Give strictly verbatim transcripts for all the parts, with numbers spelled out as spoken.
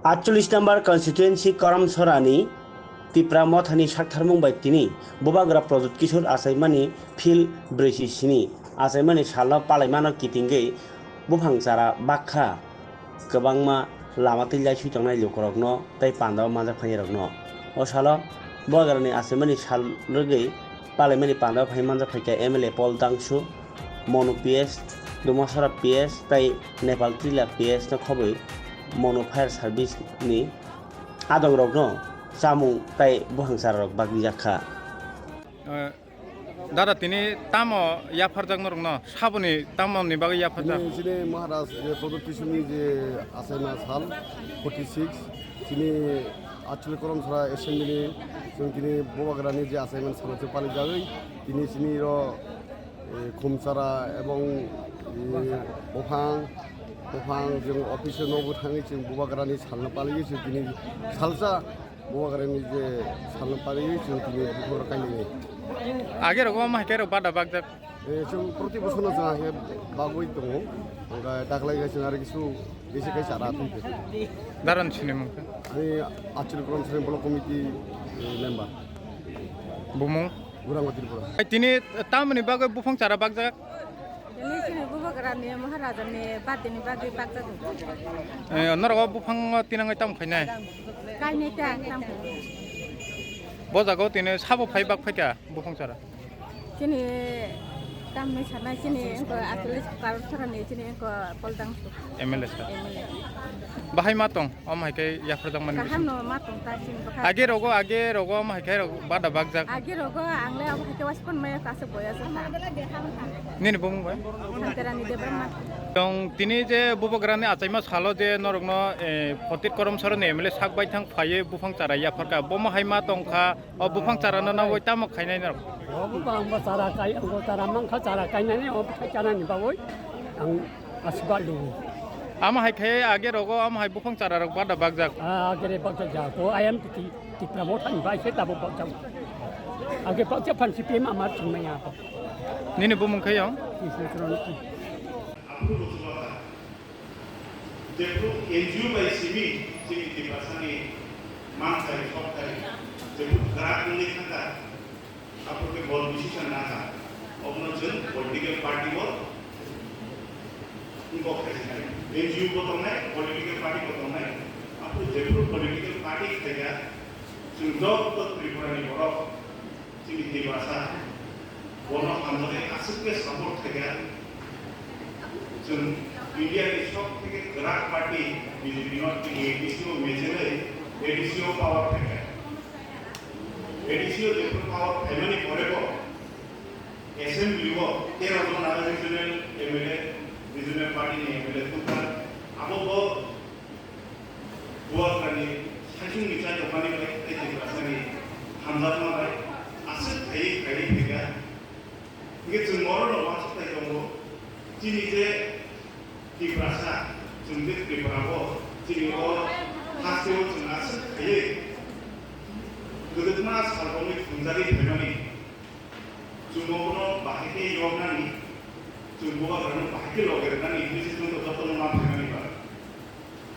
Atchollish number constituency Karamchara ni Tipra Motha ni saktharmung bai tini Bubagra Pradyut Kishore achaimani phil brwichi sini achaimani salno palaimano kitingwi buphang chara bakha kwbangma lama twi laiswi tongnai lukurokno tei pandao manjak phainai rokno. O salo Bubagrani achaimani sal rwgwi palaimani pandao phai manjak phaikha M L A Paul Dangsu, Monu P S, Dumasara P S tei Nepal Trila P S no khobwi Monu Fire Service ni adongrokno chamung tei buphang chararok bagwi jak kha. Eh, dada, tini tamo yapharjak norokno? Saboni tamoni bagwi yapharjak? Tini chini Maharaj je Pradyut Kishoreni je achaima sal forty six, chini Atchollish Karamchara Assembly, chwng tini Bubagrani je achaimani salno chwng palijagwi, tini chini ro, eh, khumchara ebong, eh, buphang, buphang chwng office o nogo thangwi chwng Bubagrani salno paliwi chwng tini salsa Bubagrani je salno pariwi chwng tini buphang rok kainwi. Age rogo omo hai khe rok bada bakjak. Eh, chwng proti bochorno chwng hai khe bagwi tongo. Hwnkhe daklai khe chwng aro kisu bisi khe chara thwngkhe. Daran sini mungkha? Ani Atchollish Karamchara Block Committee, eh, member. Bumung? Gurang Tripura. Tini tamoni bagwi buphang chara bakjak? Tini chini Bubagrani Maharajani birthday ni bagwi bakjago. Eh, norok o buphang tinangwi tamo khainai? Kainai ta, tamo khainai. Bo jago tini sabo phai bak phaikha buphang chara? Chini tamni sanai chini wngkha Atchollish Karamchara ni chini wngkha Paul Dangsu. M L A sir. M L A. Bahai ma tong? Omo hai khe yapharjak mani. Kaham no ma tong ta chini bwkha. Age rogo, age rogo omo hai khe rok bada bakjak. Age rogo ang le abo hai khe waspon maya kasa boya sa. Nini bumung bai? Santerani Debbarma. Tong tini je Bubagrani achaima salo je norokno, eh, Pradyut Karamchara ni M L A sak bai thang phaiwi buphang chara yapharkha. Bomo hai ma tongkha, o buphang chara no nogwi tamo khainai norok? O buphang bo chara kai, o chara mankha, chara kainani o khai chanani bagwi ang Aswk bak lugo. Amo hai khe age rogo amo hai buphang chara rok bada bakjak. Ah, age re bakjak ja. Ko ayam titi Tipra Motha ni bai khe tabuk bakjak. Age bakjak phan C P M amar chwng maya. Nini bumung khe yong? Kishna Charan. Jephru N G O bai simi chini Tiprasani manthai, sokthai, jephru kwrak wngwi thangkha. Aphuru khe bol bisi khe nangkha. Obono chwng political party bo wngkok khaisingkha. N G O bo tongnai, political party bo tongnai. Aphuru jephru political party khaikha, chwng joto Tripura ni borok, chini Tiprasa, bono hamjaknai aswk khe support khaikha. Chwng India ni sob theke kwrak party B J P no tini A D C o mechenwi A D C o power khaikha. A D C o jephru power phaimani pore bo assembly o tero jona regional M L A, regional party ni M L A tubukha. Abo bo Bubagrani saichung ni chai tongmani bai tei Tiprasani hamjakma bai aswk khaiwi khaiwi phaikha. Hingke chwng oro no uansuk tai tongo, chini je Tiprasa, chwng je Tripura o, chini o haste o chwng aswk khaiwi kwdwkma sal romwi thwngjagwi phaimani, chwng obono bahai khe yoknani, chwng Bubagrano bahai khe loge rwnani hinwi se chwngno jotono ma phaimani ba.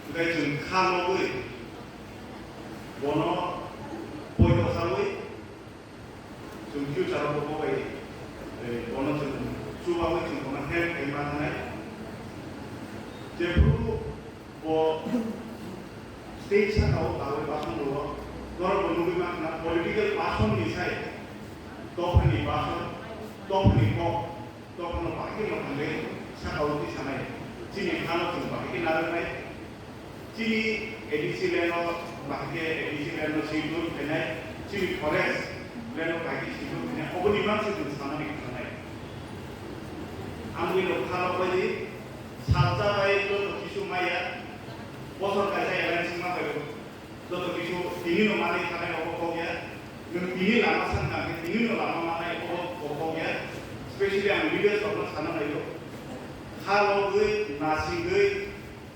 Hwnkhe chwng kha logwi bono poito saui, chwng future o bo bai, eh, bono chwng chubaui chwng bono help khlai ma thanai. Jephru bo stage saka o dawi bason rwo, norok bo nugwi ma khna political person ni sai dophani bason, dophani kok, dophano bahai khe no thangwi saka o tisanai. Chini hano chwng bahai khe narwknai. Chini A D C land o bahai khe A D C land o schedule khainai, chini forest land o bahai khe schedule khainai, oboni mansi chwng sanani khanai. Ang bini kha rok bai di, salsa bai joto kisu maya, bosor kaisa alliance ma bai joto kisu tini no manwi thanai rok bo kok ya, nwng tini lama san kha khe tini no lama manai rok bo kok ya, specially ang leaders rok no sana nai rok. Kha rok wi, nasing wi,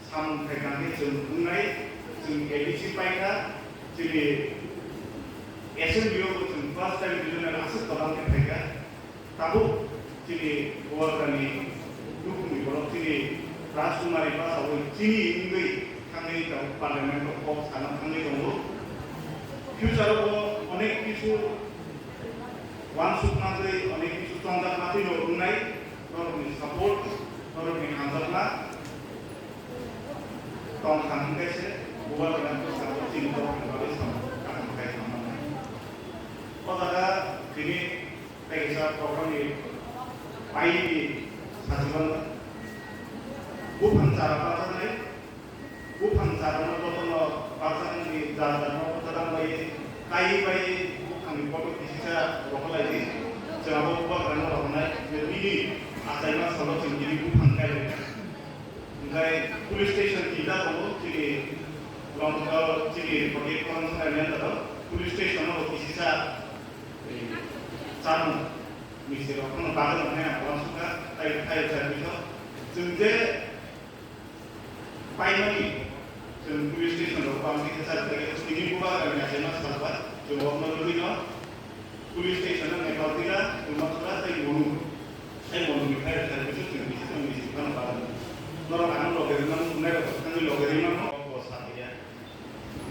samung phaikha khe chwng wngnai, chwng A D C paikha, chini assembly o bo chwng first time regional aswk kwbang khe phaikha. Tabuk chini Goalpara ni nukhungni borok chini Rajkumari bachawi chini wngwi thang Parliament o kok sana thangwi tongo. Future o onek kisu wansuk manjai, onek kisu chongjak manjai no wngnai, norokni support, norokni hamjakma tong thang hwnkhe se bubagra ni bwskango chini dophani bagwi samung kaham khai thangmani. O jaga tini tei kisa program ni paini sajwkno buphang chara pajaknai. Buphang chadano jotono barsa wngdi, jar jarno kwtal bai, kai bai buphangni kotor kisisa rohorlaidi. Chwngabo bubagrano rohornai, je nini achaima salo chwng nini buphang kailai. Hwnkhe police station tinta tongo, chini Longkao, chini Kotik Khorang Sarai ni under o police station o kisisa, eh, chamung misti rok phano bagwi rok nai ang uansukha, tai fire service o. Chwng je paimani, chwng police station rok bang khe chari tari tini bubagrani achaima salba, chwng okno rwino police station no Nepal tila, Tumasura tei Monu. Tei Monu ni fire service o chwng bisi tong bisi phano bagwi. Norok ang loge rwmani, norok thangwi loge rwmani, bo sa ya.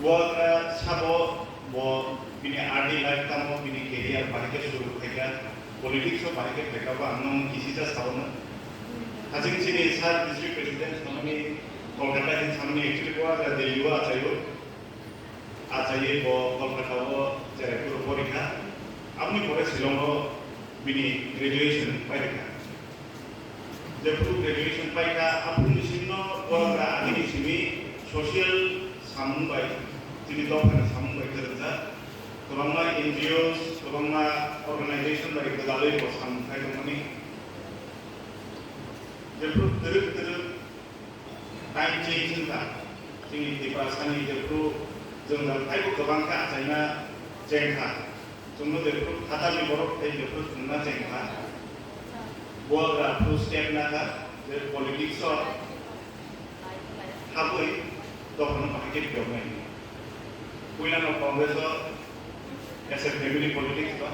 Bubagra sabo bo bini early life tamo bini career bahai khe suru khaikha, politics o bahai khe phaikha bo ang nokno kisisa saono. Haching chini sir district president samani Kolkata hin samani actually bubagra Delhi o achaio. Achaiwi bo Kolkata o cherai phuru porikha. Aboni pore Shillong o bini graduation pairikha. Jephuru graduation paikha, aphuru ni simi no bubagra agini simi social samung bai, chini dophani samung bai kwrwngjak. Kwbangma N G Os, kwbangma organization bai gwdalwi bo samung khai tongmani. Jephuru twrwk twrwk time change wngkha, chini Tiprasani jephuru jwngjal taibo kwbang khe achaina chengkha. Chwngno jephuru phatarni borok tei jephuru chwngna chengkha, bubagra phuru step nakha je politics o habwi dophano bahai khe phiyoknai. Puilano Congress o as a family politics ba,